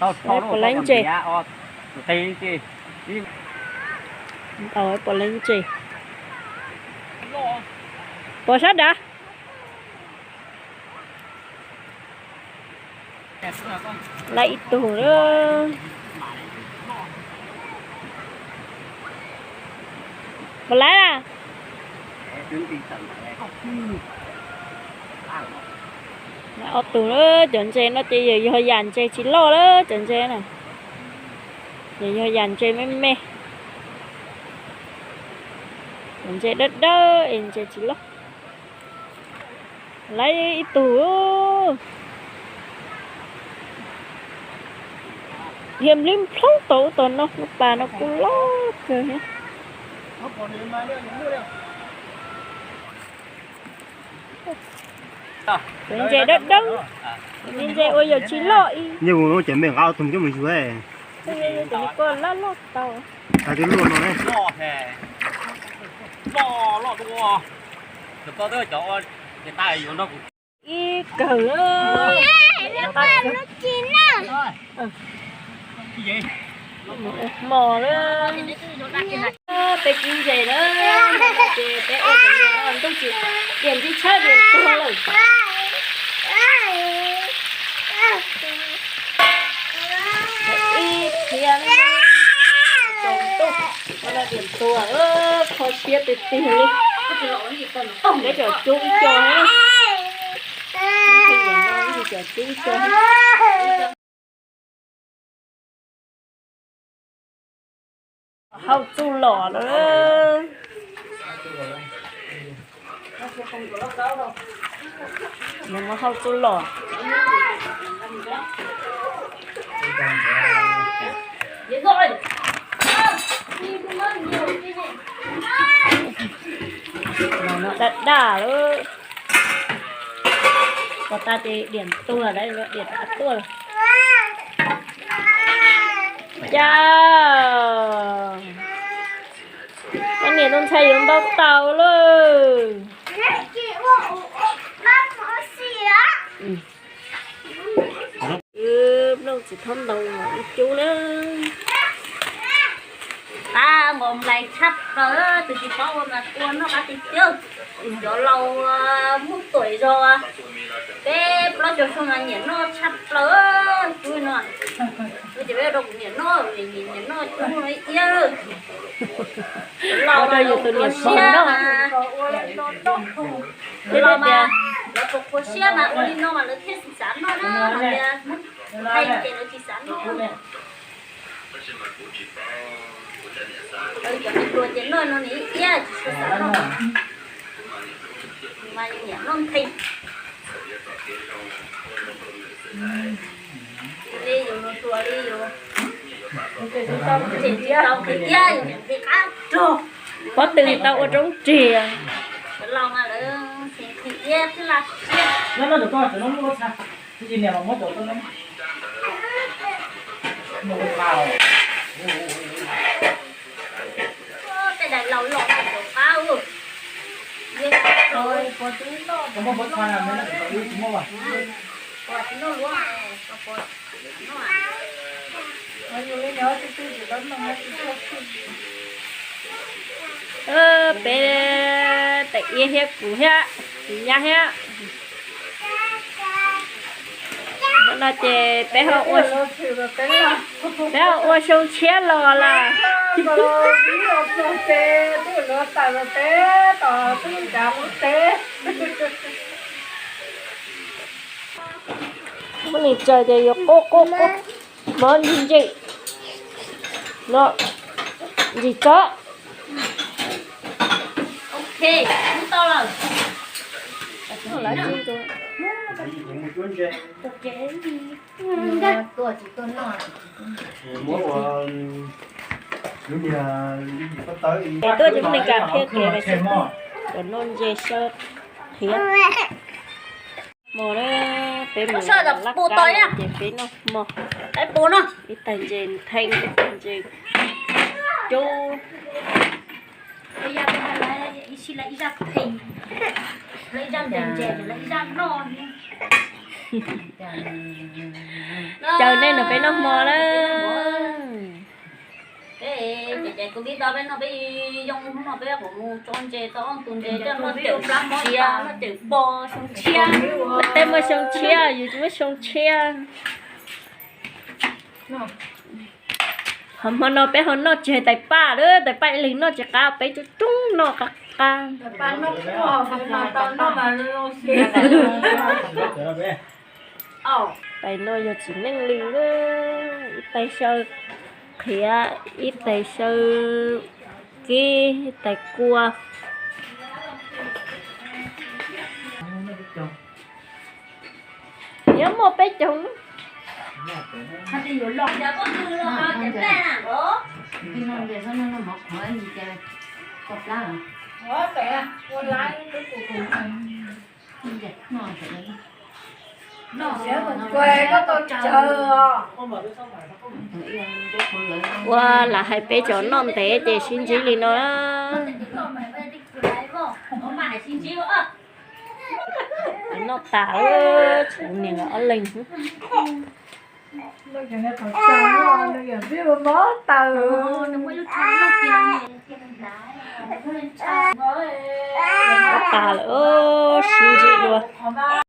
Puas laib ntses? Ntaus puas laib ntses? Puas sab dav? Laib ib tug lawm. Puas laib na? Ob tug lawm, cov ntses no ces yog yam ntses tsis loj lawm cov ntses na. Yog yam ntses me me, cov ntses dawb dawb es ntses tsis loj. Laib ib tug. Dhia nplib nplhooj tau ub tau no, lub pas no kuj loj kawg thiab. Cov ntses dawb dawb, cov ntses uas yog tsis loj ib. Nyiaj mus no ces me nqa ob tug coj mus yuav. Cov no kuj loj loj tau. Hais tias luaj no ne. Ib kawg. Hmo lawm. Peb kib ntses na, ces peb ua ntuj tsis, tiam ntsis tshab tias tuag lawm. Ib thiab tsaus ntuj, ua no tias tuag, kho siab tiag tiag li. Peb cov cub ib co, cov cub ib co. Hauj txuj lom lawm. Nws muab hauj txuj lom. Daj daj lawm. Pov tas ces diam tuag, diam tuaj lawm. Cas koj niam tus ntxhais yuav npau taws lawm. Nplooj tsis thaub ntoo ib cub na. Qab nqos nplais tshaj plaws, tus tsis paub ua mas ua noj qab tiag tiag. Cov laus muaj tuam zog, peb plaub caug xyoo mas nyiam noj tshaj plaws cub no. Ces peb rau kuv niam noj, niam noj cub no ib iab. Laus mas lawv qhuav siab mas, laus mas lawv qhuav siab mas ua li no mas lawv thiaj xav noj na, hais tias lawv tsis xav noj. Lawv cov me hluas ces noj no nws ib iab tsis tshua xav noj. Mas nyiam noj nqhis. Li yus hluas li yus, tseem tsis tau nqhis iab yus niam nqhis qab rog. Pob tw tau ua roob rig. Cov laus mas lawv tseem nqhis iab thiab laj siab. Tej daim laus los mas cov qab. Peb tais Iab thiab kuv thiab, kuv nyab thiab. Hnub no ces peb ho ua, peb ho ua xyoo tshiab los lawm. Muab nws tsaws ces yuav qub qub qub, mov ntsim ntsim no, ntsim tsob. Ok, tau lawm. Tuaj ces nej kam qhia kev hais tias cov no ntses sawv qhiav. Hmo na, peb mus laj kab ces peb noj hmo. Ib tag ntses ntheej, ib tag ntses cub. Ib zaj ntheej, ib zaj ntses, ib zaj noj. Caw nej nrog peb noj hmo lawm. Peb ces kuv vib tau peb noj peb yoo no peb mus tso ntses tau ob tug ntses coj noj cawm xyoo tshiab, noj cawm pog xyoo tshiab. Tej muaj xyoo tshiab, yus tsis muaj xyoo tshiab. Qhov hmo no peb ho noj tsis hais tais paj lawm, tais paj ib leeg noj tsis qab, peb coob coob noj qab qab. Tais no yog txiv neej li, ib tais xyaw qhiav, ib tais xyaw kib, ib tais kua. Yuav muaj peb caug. Ua lam hais peb cov noj ntev ces sib ntsib li no. Noj tas, tshuav niam ob leeg. Noj tas lawm, sib ntsib dua.